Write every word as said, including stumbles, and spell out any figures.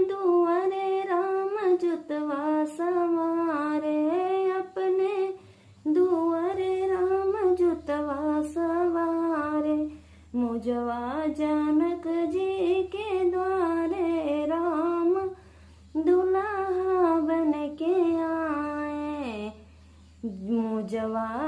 दुआरे राम जुतवा सवारे, अपने दुआरे राम जुतवा सवारे। मुजवा जनक जी के द्वारे राम दुल्हा बन के आए। मुजवा